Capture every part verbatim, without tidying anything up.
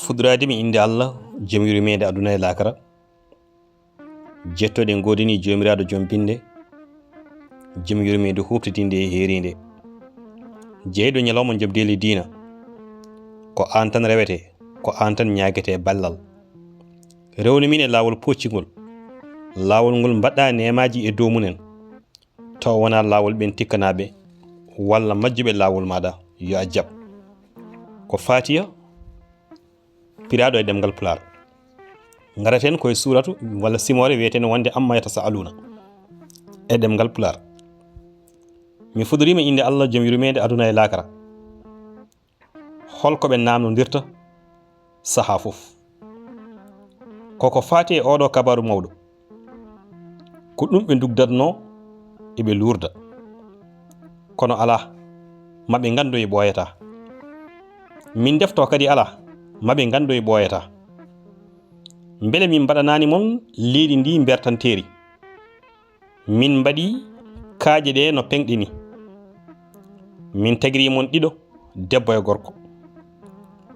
Fuɗɗoraade mi innde Allah, jom yurmeende aduna e laakara. Jettooɗe ngoodanii Joomiraaɗo jom binnde, jom yurmeende huuɓtitiinde e heeriinde. Jeyɗo ñalawma njoɓdeeli diina, ko aan tan rewetee, ko aan tan ñaagetee ballal. Rewnu min e laawol pooccingol, laawol ngol mbaɗɗaa neemaaji e dow mumen, tawa wonaa laawol ɓeen tikkanaaɓe walla majjuɓe laawol maaɗa, yo a jaɓ. Ko Faatiya piraaɗo e ɗemngal Pulaar. Ngaraten koye suuratu walla simoore wiyeteende wonde Amma Yatasaaluuna e ɗemngal Pulaar. Mi fuɗɗoriima innde Allah, jom yurmeende aduna e laakara. Hol ko ɓe naamnondirta sahaa fof? Ko ko faati e ooɗoo kabaaru mawɗo. Ko ɗum ɓe ndugdatnoo, eɓe luurda. Kono alaa, ma ɓe nganndoy ɓooyataa. Min ndeftoo kadi alaa, ma ɓe nganndoy ɓooyataa. Mbele min mbaɗanaani mon leydi ndi mbertanteeri? Min mbaɗi kaaƴe ɗe no peŋɗe ni. Min tagiri mon ɗiɗo, debbo e gorko.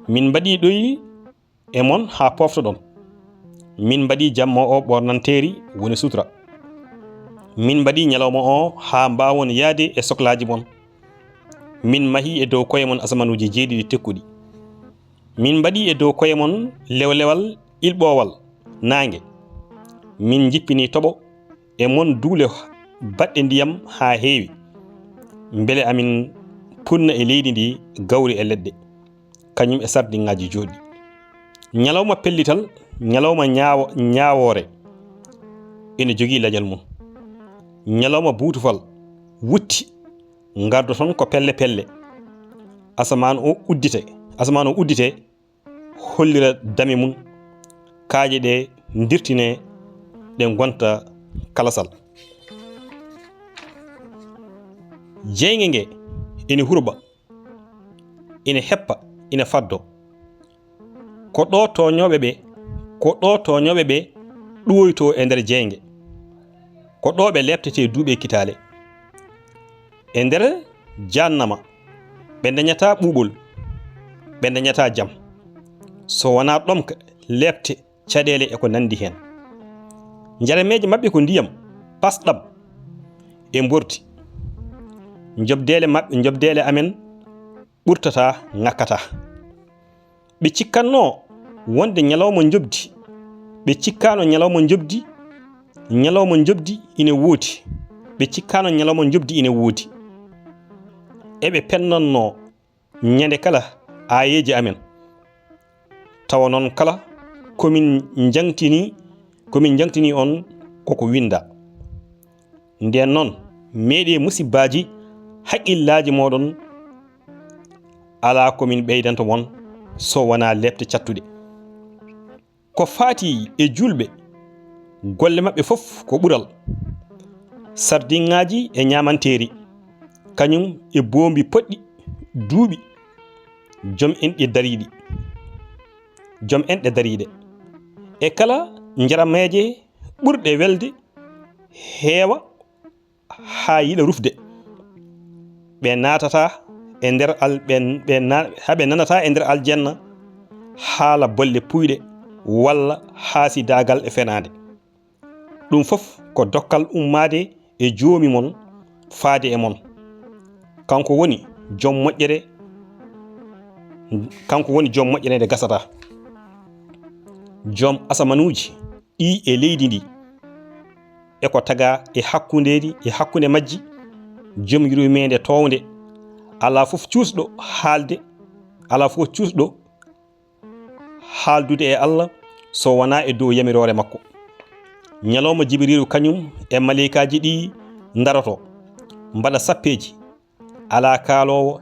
Min mbaɗi ɗoyi e mon haa pooftoɗon. Min mbaɗi jamma o ɓoornanteeri, woni sutura. Min mbaɗi ñalawma o haa mbaawon yahde e soklaaji mon. Min mahi e dow koye mon asamanuuji jeeɗiɗi tekkuɗi. Min mbaɗi e dow koye mon lewlewal ilɓoowal naange. Min njippini toɓo e mon duule baɗɗe ndiyam haa heewi, mbele amin punna e leydi ndi gawri e leɗɗe, kañum e sardiŋaaji jooɗɗi. Ñalawma pellital, ñalawma ñaawo-, ñaawoore, ene jogii leñol mum. Ñalawma buutufal wutti, ngardoton ko pelle pelle. Asamaan o uddite, asamaan o uddite, hollira dame mum, kaaƴe ɗe ndirtine, ɗe ngonta kalasal. Jeynge nge ene hurɓa, ene heppa, ene faddo. Ko ɗo tooñooɓe ɓe, ko ɗo tooñooɓe ɓe ɗuwoytoo e nder jeynge. Ko ɗo ɓe leeptetee duuɓi e kitaale. E nder jahannama, ɓe dañataa ɓuuɓol, ɓe dañataa jam, so wonaa ɗomka, leepte, caɗeele e ko nanndi heen. Njarameeje maɓɓe ko ndiyam pasɗam e mbordi. Njoɓdeele maɓɓe, njoɓdeele amen ɓurtataa, ŋakkataa. Ɓe cikkatnoo wonde ñalawma njoɓdi, ɓe cikkaano ñalawma njoɓdi, ñalawma njoɓdi ine woodi. Ɓe cikkaano ñalawma njoɓdi ine woodi. Eɓe pennannoo ñande kala aayeeje amen. Tawa noon kala ko min njaŋtini, ko min njaŋtini on koko winnda. Ndeen noon, meeɗee musibbaaji haqqillaaji mooɗon, alaa ko min ɓeydanta mon so wonaa leepte cattuɗe. Ko faati e juulɓe, golle maɓɓe fof ko ɓural, sardiŋaaji e ñaamanteeri, kañum e boombi poɗɗi duuɓi, jom enɗe dariiɗi, jom enɗe dariiɗe, e kala njarameeje ɓurɗe welde heewa haa yiɗa rufde. Ɓe naatata e nder al-, ɓe, ɓe na-, haa ɓe nanata e nder aljanna haala bolle puuyɗe walla haasidaagal e fenaande. Ɗum fof ko dokkal ummaade e Joomi mon faade e mon. Kanko woni jom moƴƴere, kanko woni jom moƴƴere nde gasataa. Jom asamanuuji ɗi e leydi ndi, e ko tagaa e hakkundeeji, e hakkunde majji, jom yurmeende toownde. Alaa fof cuusɗo haalde, alaa fof cuusɗo haaldude e Allah so wonaa e dow yamiroore makko. Ñalawma Jibiriilu kañum e maleykaaji ɗi ndaroto, mbaɗa sappeeji. Alaa kaaloowo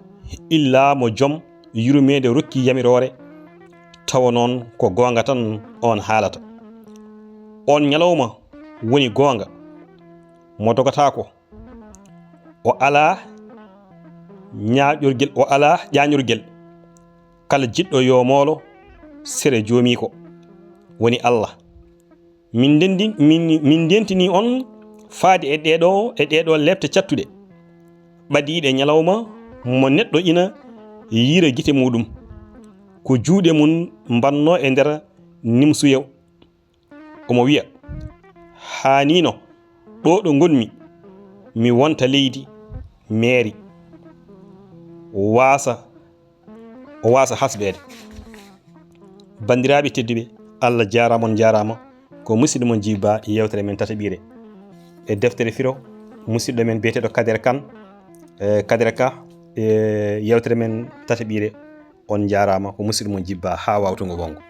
illa mo jom yurmeende rokki yamiroore, tawa noon ko goonga tan oon haalata. Oon ñalawma woni goonga, mo dogataako, o alaa ñaaƴorgel, o alaa ƴaañorgel. Kala jiɗɗo yo moolo sere Joomiiko, woni Allah. Min ndenndi-, min, min ndentini on faade e ɗeeɗoo, e ɗeeɗoo leepte cattuɗe, ɓadiiɗe ñalawma mo neɗɗo ina yiira gite muuɗum. ko juuɗe mum mbanno e nder nimsuya. Omo wiya, haanino ɗo ɗo ngonmi mi wonta leydi meeri, wasa o wasa hasɓeede. Banndiraaɓe tedduɓe, Allah jaaraama, on njaaraama. Ko musidɗo mon Jiba e yewtere men tataɓiire e deftere firo, musidɗo men biyeteeɗo Kader Kan, e Kader Ka, e yewtere men tataɓiire. On njaaraama, ko musidɗo mon Jiba haa wawtungo wongo.